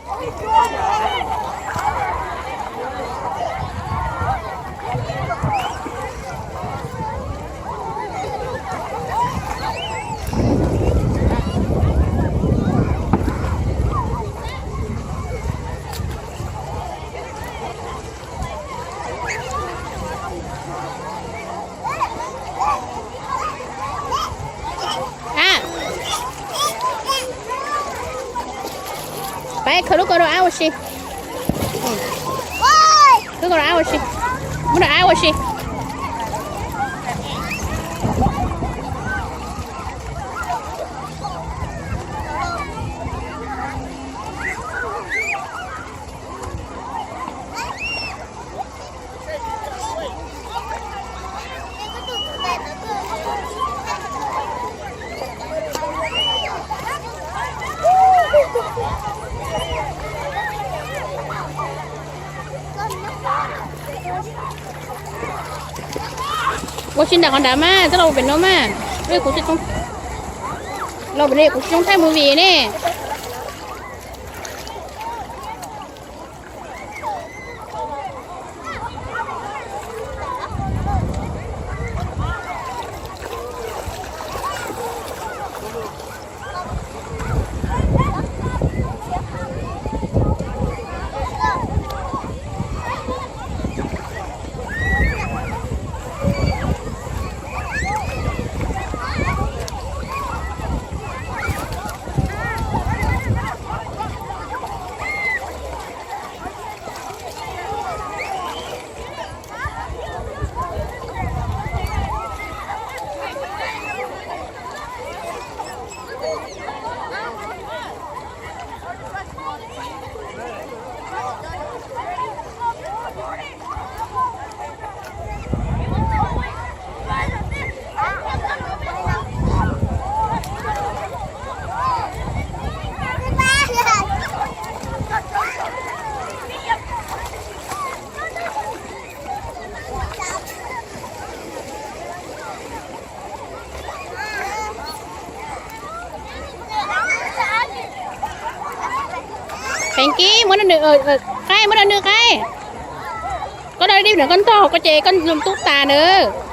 A, pab khawb lub ko rau ab ua si. Khawb ko rau ab ua si. Muab rau ab ua si. Ua si ntawm qhov nrad mas, txhob los pem no mas. Kuv, los pem no kuv tsis zoo thaij movie ne. Qeeb kib, muab rau nws, qaib, muab rau nws qaib. Koj daj dib ntawm koj ntog koj ces koj tub tas nws.